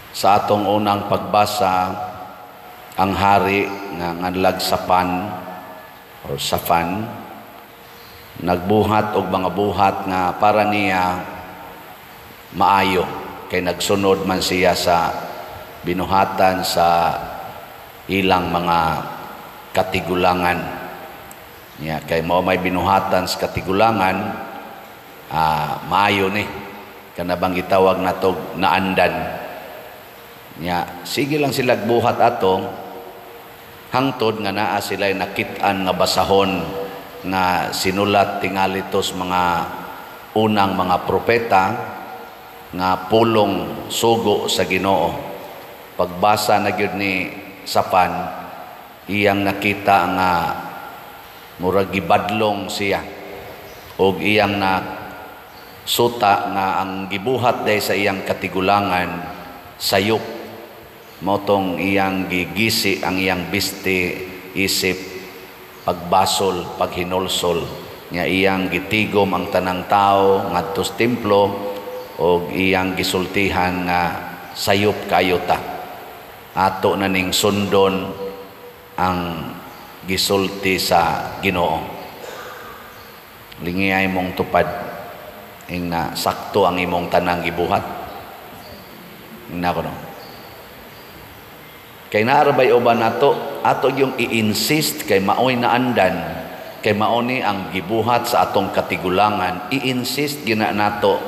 Sa atong unang pagbasa, ang hari nga nganlag Sapan or Safan nagbuhat og mga buhat nga para niya maayo kay nagsunod man siya sa binuhatan sa ilang mga katigulangan niya, kay mao may binuhatan sa katigulangan, maayo ni kana bang gitawag natog naandan niya. Sige lang sila buhat ato hangtod nga naa sila nakit-an nga basahon nga sinulat tingali tos mga unang mga propeta nga pulong sugo sa Ginoo. Pagbasa na gyud ni Sapan, iyang nakita nga murag gibadlong siya og iyang na suta nga ang gibuhat day sa iyang katigulangan sayop. Mao tong iyang gigisi ang iyang biste isip pagbasol, paghinulsol nga iyang gitigom ang tanang tao ngadto sa templo og iyang gisultihan nga sayop kayo ta, ato na ning sundon ang gisulti sa Ginoo. Lingiyay mong tupad ing na sakto ang imong tanang gibuhat. Ingna ko no. Kay naarabay uban nato, ato yung i-insist kay maoy naandan, kay mao ni ang gibuhat sa atong katigulangan, i-insist gina nato.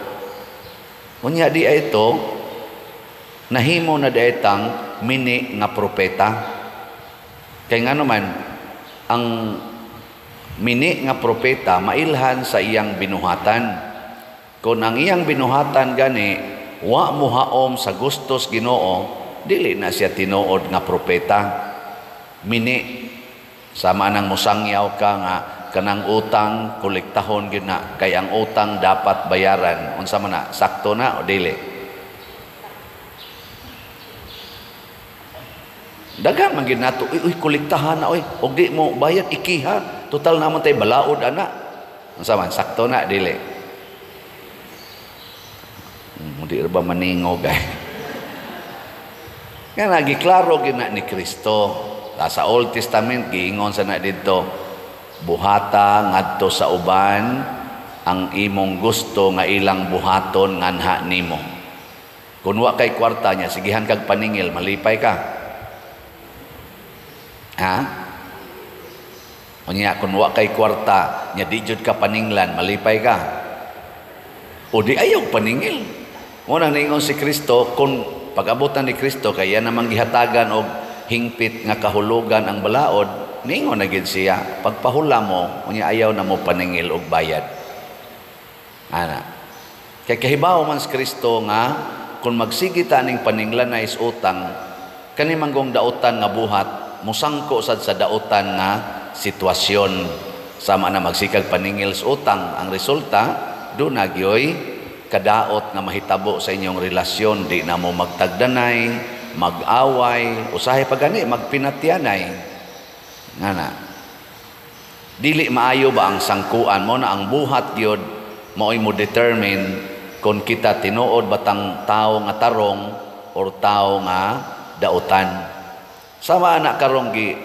Unya di ay ito, nahimo na di tang mini nga propeta. Kay nga naman, ang mini nga propeta mailhan sa iyang binuhatan. Kung ang iyang binuhatan gani, wa muhaom sa gustos Ginoo, dili na siya tinuod nga propeta. Mini sama nang musangyaw ka nga kanang utang kolektahon gyud na kay ang utang dapat bayaran. Unsa man na, sakto na o dili? Daghan man gyud nato, uy, uy, kolektahan na oy, og di mo bayad ikiha, total naman tay balaod ana. Unsa man, sakto na dili? Di ba maningog ay? Nga nagiklaro gyud na ni Kristo. Sa Old Testament giingon sa na didto, buhata ngadto sa uban ang imong gusto nga ilang buhaton nganha nimo. Kun wa kay kwarta niya, sigihan kag paningil, malipay ka. Ha? Unya kun wa kay kwarta nya di jud ka paninglan, malipay ka. O di ayaw paningil. Mo nang niingon si Kristo, kung pag-abutan ni Kristo kay iya namang gihatagan og hingpit nga kahulugan ang balaod, niingon na gid siya, pagpahula mo, unya ayaw na mo paningil og bayad. Ana. Kay kahibaw man si Kristo nga kung magsige ta ning paninglan na is utang, kani manggong dautan nga buhat musangko sad sa dautan nga sitwasyon. Sama na magsikag paningil sa utang, ang resulta do na gyoy kadaot nga mahitabo sa inyong relasyon. Di na mo magtagdanay, mag-away, usahay pa gani magpinatyanay. Nga na dili maayo ba ang sangkuan mo na ang buhat gyud maoy mo determine kung kita tinuod batang tao nga tarong or tao nga dautan. Sama na karong gi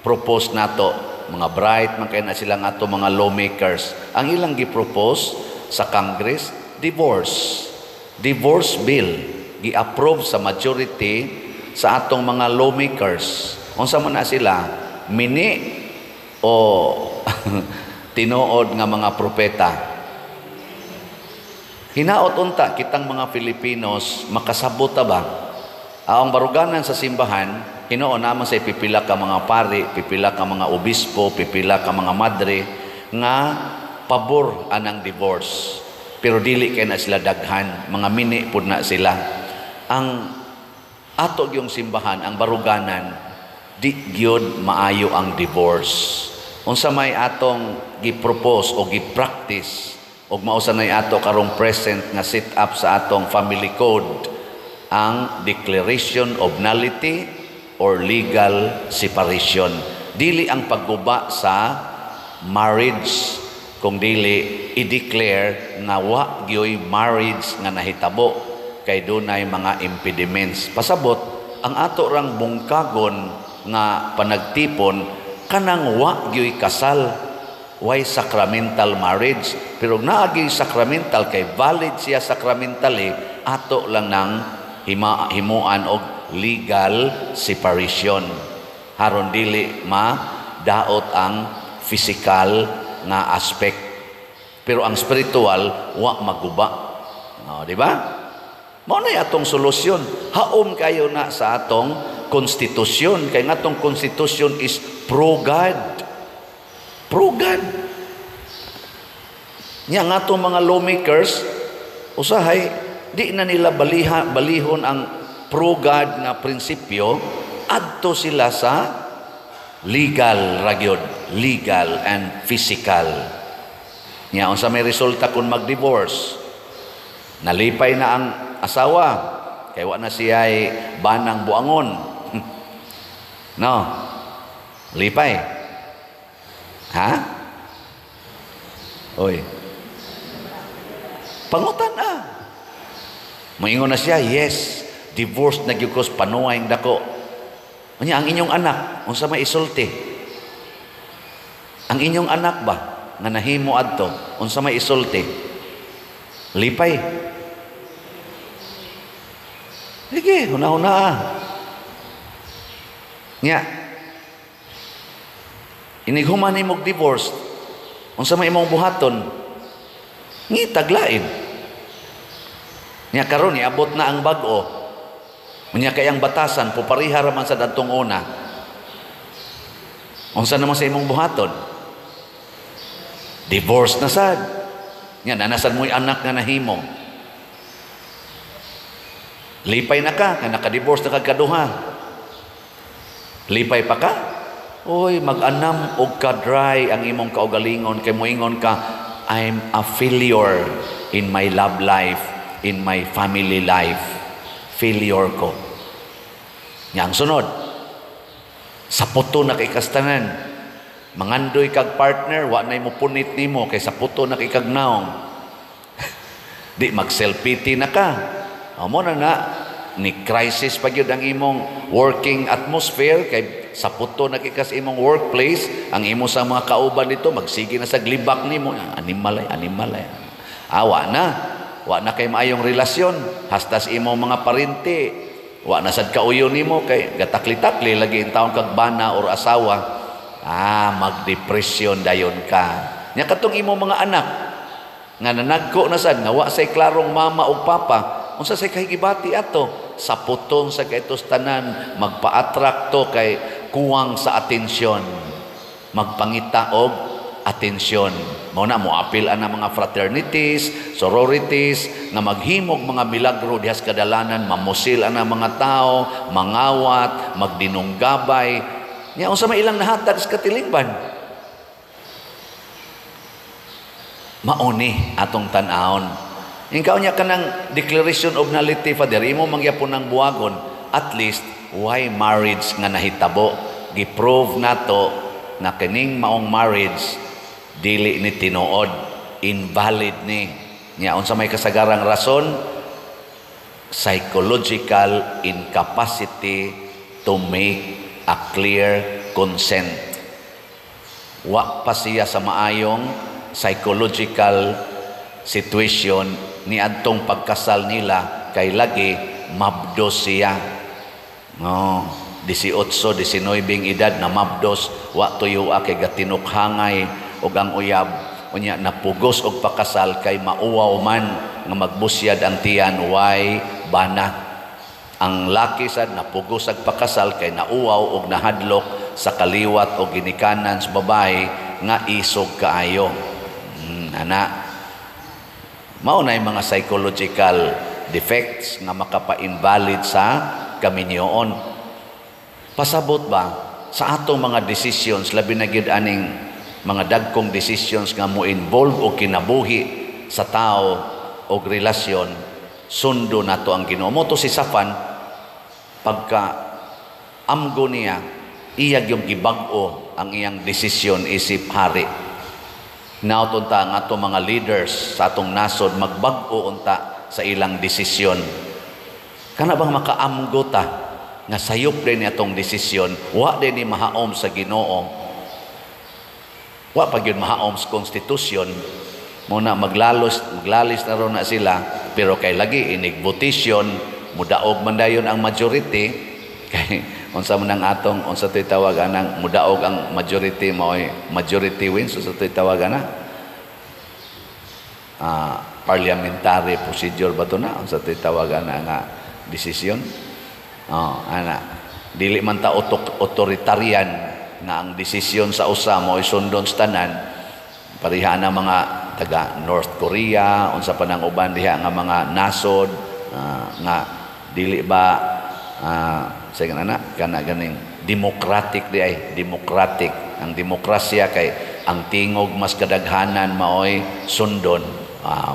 propose nato, mga bright man kay na sila nga ato mga lawmakers, ang ilang gi-propose sa Congress, divorce. Divorce bill gi-approve sa majority sa atong mga lawmakers. Unsa man na sila, mini o tinuod nga mga propeta? Hinaot unta kitang mga Filipinos makasabot ta ba? Ang baruganan sa simbahan, hinuon naman sa pipila ka mga pari, pipila ka mga obispo, pipila ka mga madre nga pabor anang divorce. Pero dili kay na sila daghan, mga mini pud na sila. Ang ato gyung simbahan, ang baruganan, di gyud maayo ang divorce. Unsa may atong gi-propose o gi-practice og mao sa nay ato karong present nga set up sa atong family code, ang declaration of nullity or legal separation. Dili ang pagguba sa marriage, kung dili i-declare nga wa gyoy marriage nga nahitabo. kay dunay mga impediments. Pasabot, ang ato rang bungkagon nga panagtipon kanang wa gyoy kasal, way sacramental marriage. Pero naagi sacramental kay valid siya sacramentally, ato lang nang himuan og legal separation haron dili ma daot ang physical nga aspect, pero ang spiritual wa maguba. No, di ba? Mao na atong solusyon. Haom kayo na sa atong konstitusyon kay nga atong konstitusyon is pro God, pro God. Nya nga atong mga lawmakers usahay di na nila balihon ang pro God nga prinsipyo, adto sila sa legal ragyod, legal and physical. Nya unsa may resulta kung mag-divorce? Nalipay na ang asawa kay wa na siya banang buangon. No? Lipay. Ha? Oy. Pangutan ah. Moingon na siya, "Yes, divorce na gyud ko, panuway dako." Unya ang inyong anak, unsa may isulti? Ang inyong anak ba nga nahimo adto, unsa may isulti? Lipay. Sige, huna-huna ah. Nya, inighuman nimo divorce, unsa may imong buhaton? Ngitag lain. Nya karon niabot na ang bag-o. Unya kay ang batasan pupariha ra man sa dadtong una. Unsa naman sa imong buhaton? Divorce na sad. Nya nanasad mo'y anak nga nahimo. Lipay na ka, nga naka-divorce na kag kaduha. Lipay pa ka? Oy, mag-anam og ka-dry ang imong kaugalingon kay moingon ka, "I'm a failure in my love life, in my family life. Failure ko." Nya ang sunod, sa puto na kay kastanan. Mangandoy kag partner, wa nay mo punit nimo kay sa puto na kay kag naong. Di mag self-pity na ka. Amo na na ni crisis pa gyud ang imong working atmosphere kay sa puto na kay kas imong workplace, ang imo sa mga kauban dito magsige na sa glibak nimo, "Animal ay, animal ay." Awa na. Wa na kay maayong relasyon hasta sa imong mga parente. Wa na sad kauyo nimo kay gatakli-takli lagi in taon kag bana or asawa. Ah, magdepresyon dayon ka. Nya katong imong mga anak nga nanagko na sad nga wa say klarong mama o papa, unsa say kahigibati ato? Sa puton sa kaitos tanan, magpa-attract to kay kuwang sa atensyon. Magpangita og atensyon. Mao na mo apil ana mga fraternities, sororities nga maghimog mga milagro dihas kadalanan, mamusil ana mga tao, mangawat, magdinunggabay. Nya unsa may ilang nahatag sa katilingban? Mauni atong tan-awon. Ikaw niya kanang declaration of nullity, Father, imo mangyapon ng buwagon, at least why marriage nga nahitabo? Giprove nato na kining maong marriage dili ni tinuod, invalid ni. Nya unsa may kasagarang rason? Psychological incapacity to make a clear consent. Wa pa siya sa maayong psychological situation ni adtong pagkasal nila kay lagi mabdos siya. No, 18, 19 edad na mabdos, wa tuyo kay gatinukhangay og ang uyab. Unya napugos og pakasal kay mauwaw man nga magbusyad ang tiyan, way bana. Ang laki sad napugos ag pakasal kay nauwaw og nahadlok sa kaliwat o ginikanan sa babae nga isog kaayo. Ana. Mao na yung mga psychological defects nga makapa-invalid sa kaminyoon. Pasabot ba sa atong mga decisions, labi na gyud aning mga dagkong decisions nga mo involve og kinabuhi sa tao og relasyon, sundo nato ang Ginoo. Mo to si Safan, pagka amgo niya, iyag yung gibag-o ang iyang desisyon isip hari. Naot unta ang ato mga leaders sa atong nasod magbag-o unta sa ilang desisyon. Kana bang makaamgo ta nga sayop din atong desisyon, wa din ni mahaom sa Ginoo. Wa pa gyud mahaom sa konstitusyon. Muna maglalis na ron na sila, pero kay lagi inig votation, mudaog man dayon ang majority. Kay unsa man ang atong, unsa to'y tawag anang mudaog ang majority, mao'y majority wins, unsa to'y tawag ana? Parliamentary procedure ba to na? Unsa to'y tawag ana nga desisyon? Oh, ana. Dili man ta authoritarian nga ang desisyon sa usa mo'y sundon sa tanan. Pareha na mga taga North Korea, unsa pa nang uban diha nga mga nasod nga dili ba sige na kana ganing democratic di ay democratic. Ang demokrasya kay ang tingog mas kadaghanan maoy sundon.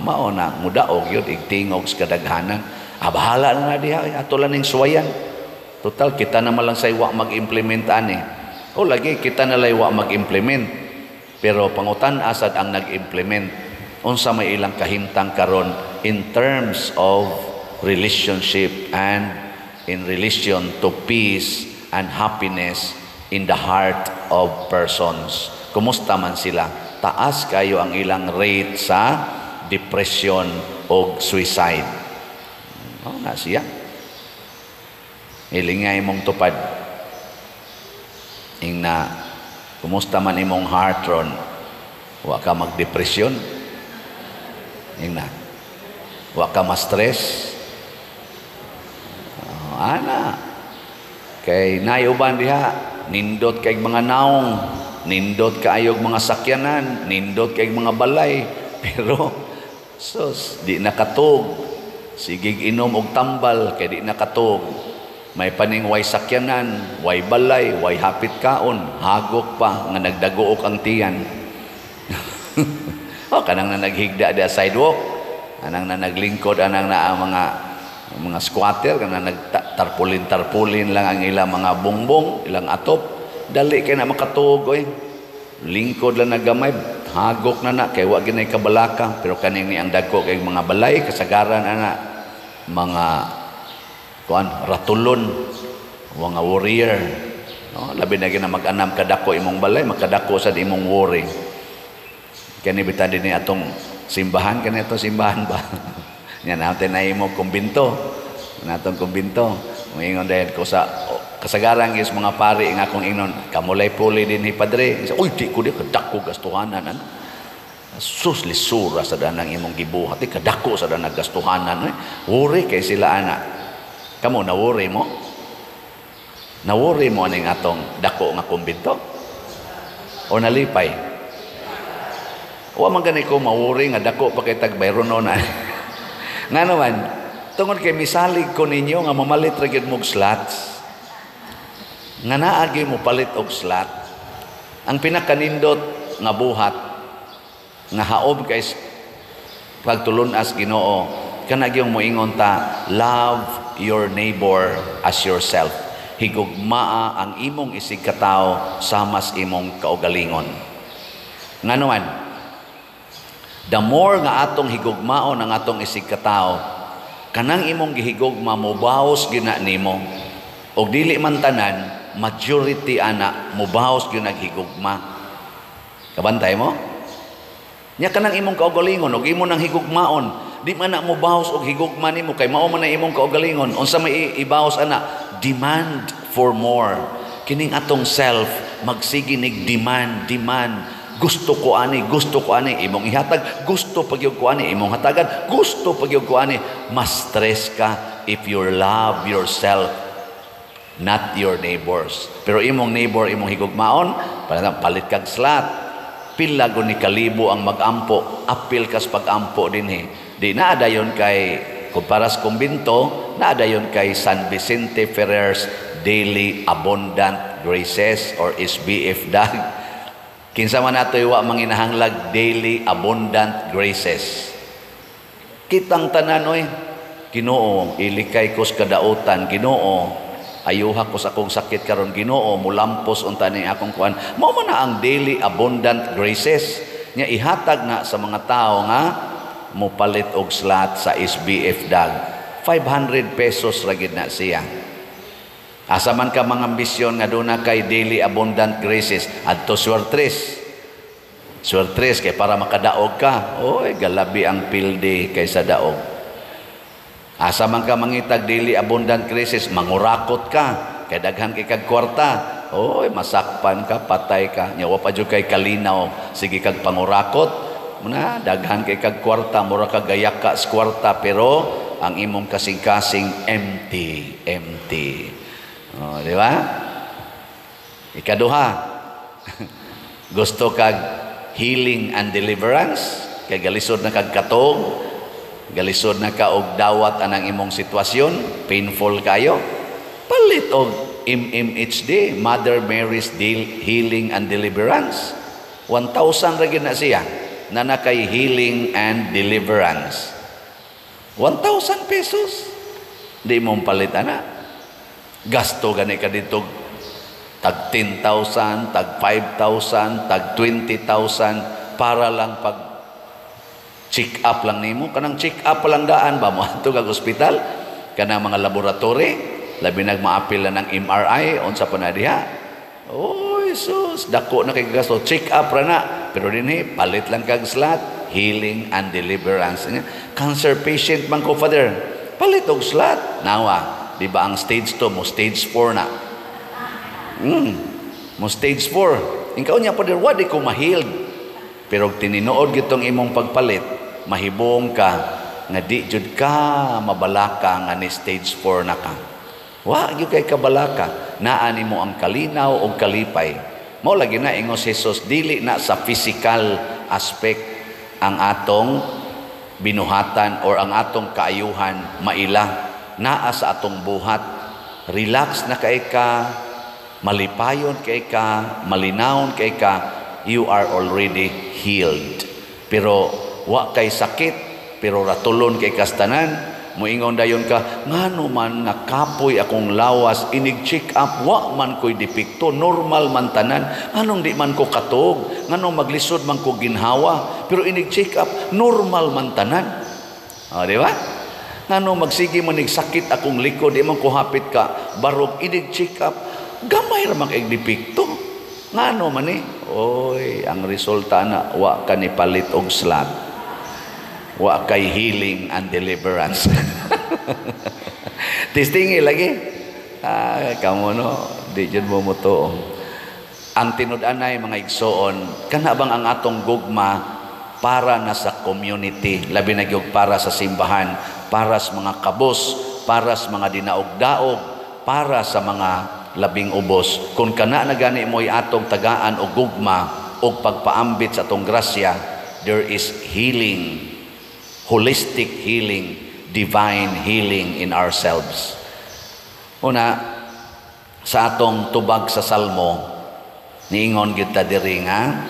Mao na mudaog yun ig tingog sa kadaghanan. Bahala na na diha, ato lang ning suwayan. Total kita na man lang say wa mag-implement ani. O lagi kita na lay wa mag-implement. Pero pangutan asad ang nag-implement, unsa may ilang kahimtang karon in terms of relationship and in relation to peace and happiness in the heart of persons? Kumusta man sila? Taas kayo ang ilang rate sa depression o suicide. Oh, na siya. Hilingay imong tupad. Ing na, kumusta man imong heart ron? Wa ka magdepresyon? Ing na. Wa ka ma-stress? Oh, ana. Kay nayuban diha, nindot kay mga naong, nindot kaayog mga sakyanan, nindot kay mga balay, pero sus, di nakatug. Sigig inom og tambal kay di nakatug. May paning way sakyanan, way balay, way hapit kaon, hagok pa nga nagdaguok ang tiyan. Oh, kanang na naghigda di sidewalk, anang na naglingkod, anang na ang mga squatter, kanang nagtarpulin-tarpulin lang ang ilang mga bongbong, ilang atop, dali kay na makatuog oy. Lingkod lang na gamay, hagok na na kay wa ginay kabalaka, pero kaning ni ang dagko kay mga balay kasagaran ana mga kuan ratulon, mga warrior. No, labi na gina mag-anam kadako imong balay, makadako sad imong worry. Kani bitan dinhi atong simbahan, kani atong simbahan ba? Nya natin na imong kumbinto. Natong kumbinto. Moingon dahil ko sa kasagaran gyud mga pari nga akong ingnon, kamulay puli dinhi, padre. Uy, di ko di kadako gastuhanan ano. Sus, lisura sa danang imong gibuhat, di kadako sa danang gastuhanan. Eh. Worry kay sila ana. Kamo na worry mo? Na worry mo aning atong dako nga kumbinto? O nalipay? Wa man gani ko ma-worry nga dako pa kay tag bayronon na. Nga naman, tungod kay misalig ko ninyo nga mamalit ra gyud mog slots. Nga naagi mo palit og slot. Ang pinakanindot nga buhat nga haob kay pagtulun-as Ginoo, kana gyung moingon ta, love your neighbor as yourself. Higugmaa ang imong isig katawo samas imong kaugalingon. Nganuman, the more nga atong higugmaon ang atong isig katawo, kanang imong gihigugma mobaos gyud na nimo. Og dili man tanan, majority ana mobaos gyud naghigugma. Kabantay mo? Nya kanang imong kaugalingon og imo nang higugmaon, di man na mobaos og higugma nimo kay mao man na imong kaugalingon. Unsa may ibaos ana? Demand for more. Kining atong self magsige nig demand, demand. Gusto ko ani, gusto ko ani, imong ihatag, gusto pagyud ko ani, imong hatagan, gusto pagyud ko ani. Mas stress ka if you love yourself, not your neighbors. Pero imong neighbor, imong higugmaon, palit kag slot. Pila gud ni kalibo ang magampo, apil kas pagampo dinhi. Di naa dayon kay kumpara sa kumbinto, naa dayon kay San Vicente Ferrer's Daily Abundant Graces or SBF DAG. Kinsa man nato'y wa manginahanglag Daily Abundant Graces. Kitang tanan oy, Ginoo, ilikay ko sa kadautan, Ginoo, ayuha ko sa akong sakit karon, Ginoo, mulampos unta ni akong kuan. Mao man na ang Daily Abundant Graces nya ihatag na sa mga tao nga mopalit og slot sa SBF DAG. 500 pesos ra gid na siya. Asa man ka mga ambisyon nga duna kay daily abundant graces, adto swertres. Swertres kay para makadaog ka. Oy, galabi ang pildi kaysa daog. Asa man ka mangitag daily abundant graces, mangurakot ka kay daghan kay kag kwarta. Oy, masakpan ka, patay ka. Nya wa pa jud kay kalinaw, sige kag pangurakot. Muna daghan kay kag kwarta, mura ka gayak ka sa kwarta, pero ang imong kasing-kasing empty, empty. Oh, di ba? Ikaduha, gusto kag healing and deliverance, kay galisod na kag katog, galisod na ka og dawat anang imong sitwasyon, painful kayo, palit og MMHD, Mother Mary's Healing and Deliverance. 1,000 ra gyud na siya na nakay healing and deliverance. 1,000 pesos. Di mo palit ana. Gasto gani ka dito tag 10,000, tag 5,000, tag 20,000 para lang pag check up lang nimo. Kanang check up pa lang daan ba mo adto kag ospital, kanang mga laboratory, labi nag maapil na ng MRI, unsa pa na diha. Oy sus, dako na kay gasto, check up ra na. Pero dinhi palit lang kag slot, healing and deliverance. Cancer patient man ko, Father, palit og slot. Nawa, di ba ang stage 2 mo stage 4 na. Mo stage 4. Inkaw niya, Father, wa di ko ma-healed. Pero tininood gitong imong pagpalit, mahibong ka nga di jud ka mabalaka nga ni stage 4 na ka. Wa gyud kay kabalaka, naa nimo ang kalinaw og kalipay. Mao lagi na ingon si Jesus, dili na sa physical aspect ang atong binuhatan or ang atong kaayuhan maila, naa sa atong buhat. Relax na kay ka, malipayon kay ka, malinawon kay ka, you are already healed. Pero wa kay sakit, pero ratulon kay kastanan, moingon dayon ka, ngano man nga kapoy akong lawas, inig check up, wa man ko'y depekto, normal man tanan, anong di man ko katog, nganong maglisod man ko ginhawa, pero inig check up, normal man tanan. O, di ba? Ngano magsige man sakit akong likod, di man ko hapit ka, barog, inig check up, gamay ra man kay depekto. Ngano man eh? Oy, ang resulta na, wa ka ni palit og slot. Wa kay healing and deliverance. Testingi lagi. Ah, kamo no, di jud mo motuo. Ang tinud-anay, mga igsoon, kana bang ang atong gugma para na sa community, labi na gyud para sa simbahan, para sa mga kabos, para sa mga dinaog-daog, para sa mga labing ubos. Kung kana na gani mo'y atong tagaan og gugma og pagpaambit sa atong grasya, there is healing, holistic healing, divine healing in ourselves. Una, sa atong tubag sa Salmo, niingon kita diri nga,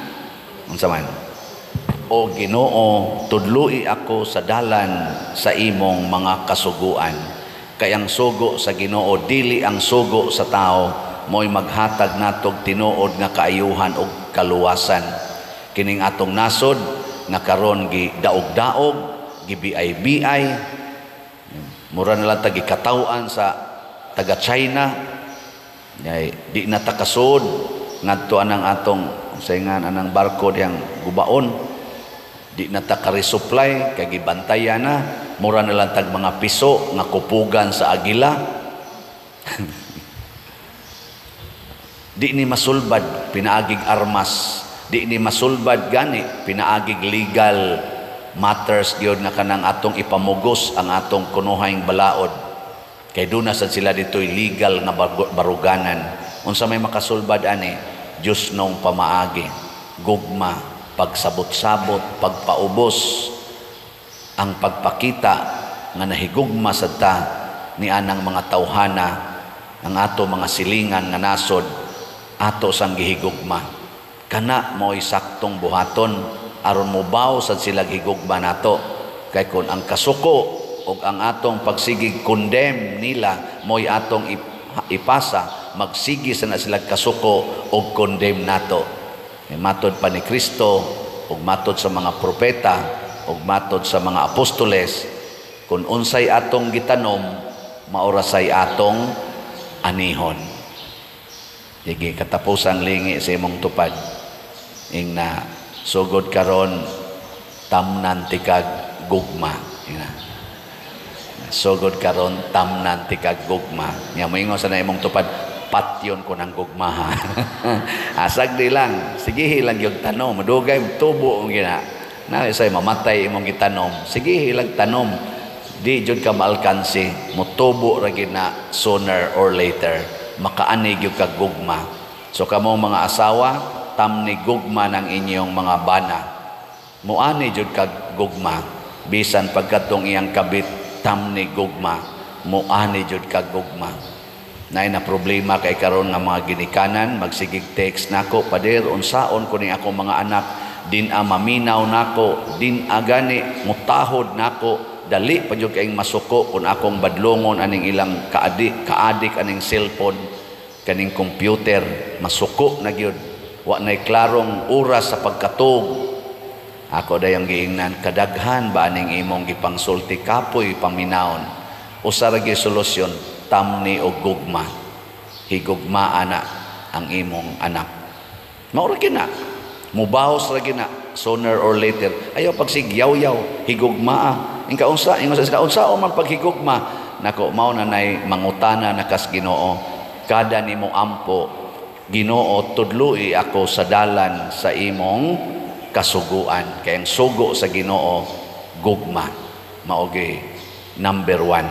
unsa man? O Ginoo, tudloi ako sa dalan sa imong mga kasuguan. Kay ang sugo sa Ginoo dili ang sugo sa tao, mo'y maghatag natog tinuod nga kaayuhan og kaluwasan. Kining atong nasod nga karon gi daog-daog, gi-BI-BI, mura na lang ta gikataw-an sa taga China, ay, di na ta kasud ngadto anang atong sayngan anang barko diyang gubaon, di na ta ka-resupply kay gibantayan na, mura na lang tag mga piso nga kupugan sa agila. Di ni masulbad pinaagig armas, di ni masulbad gani pinaagig legal matters gyud nga kanang atong ipamugos ang atong kunuhayng balaod. Kay duna sad sila dito'y legal nga baruganan. Unsa may makasulbad ani? Diyos nong pamaagi, gugma, pagsabot-sabot, pagpaubos, ang pagpakita nga nahigugma sad ta ni anang mga tawhana, ang ato mga silingan nga nasod, ato sang gihigugma. Kana mo'y saktong buhaton aron mobaw sad sila gihigugma nato. Kay kun ang kasuko og ang atong pagsigig condemn nila mo'y atong ipasa, magsigi sa na sila kasuko og condemn nato. Kay matod pa ni Kristo og matod sa mga propeta og matod sa mga apostoles, Kung unsay atong gitanom, mao ra say atong anihon. Sige, katapusang lingi sa imong tupad. Ingna, sugod karon, tamnan tikag gugma. Ingna. Sugod karon, tamnan tikag gugma. Nya moingon sa na imong tupad, "Patyon ko ng gugma." Asag di lang, sige lang yung tanom, madugay tubo ang gina. Na say mamatay imong gitanom. Sige lang tanom. Di jud ka maalkansi, motubo ra gyud na sooner or later. Makaani gyud ka gugma. So kamo mga asawa, tamni gugma ng inyong mga bana. Muani jud kag gugma bisan pagkatong iyang kabit, tamni gugma, muani jud kag gugma. Naay na problema kay karon nga mga ginikanan magsigig text nako, "Pader, unsaon ko ni akong mga anak? Din a maminaw nako, din a gani mutahod nako, dali pa jud kaayong masuko kung akong badlongon aning ilang kaadik kaadik aning cellphone, kaning computer, masuko na gyud, wa nay klarong oras sa pagkatug." Ako dayong giingnan, "Kadaghan ba aning imong gipangsulti, kapoy paminawon. Usa ra gyud solusyon, tamni og gugma. Higugma ana ang imong anak. Mao ra gyud na. Mubahos ra gyud na sooner or later. Ayaw pagsigyaw-yaw, higugmaa." Ing kaunsa, ingon sa kaunsa o man paghigugma nako, mao na nay mangutana na kas Ginoo. Kada nimo ampo, "Ginoo, tudloi ako sa dalan sa imong kasuguan." Kay ang sugo sa Ginoo, gugma. Mao gyud number one.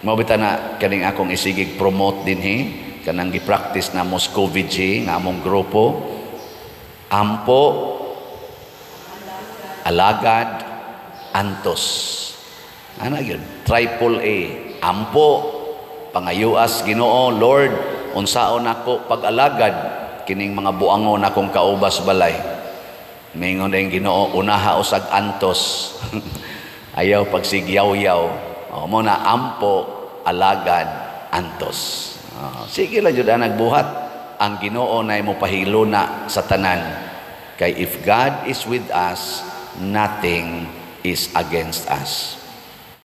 Mao bitaw na kaning akong isigig promote dinhi, kanang gi-practice na Moscow VG nga among grupo. Ampo, alagad, antos. Ana yun, triple A. Ampo, pangayuas Ginoo, "Lord, unsaon nako pag-alagad kining mga buangon akong kaubas balay?" Mingon din Ginoo, "Unaha usag antos. Ayaw pagsigyaw-yaw." O, mao na ampo, alagad, antos. O, sige lang jud nagbuhat. Ang Ginoo na mo pahiluna sa tanan. Kay if God is with us, nothing is against us.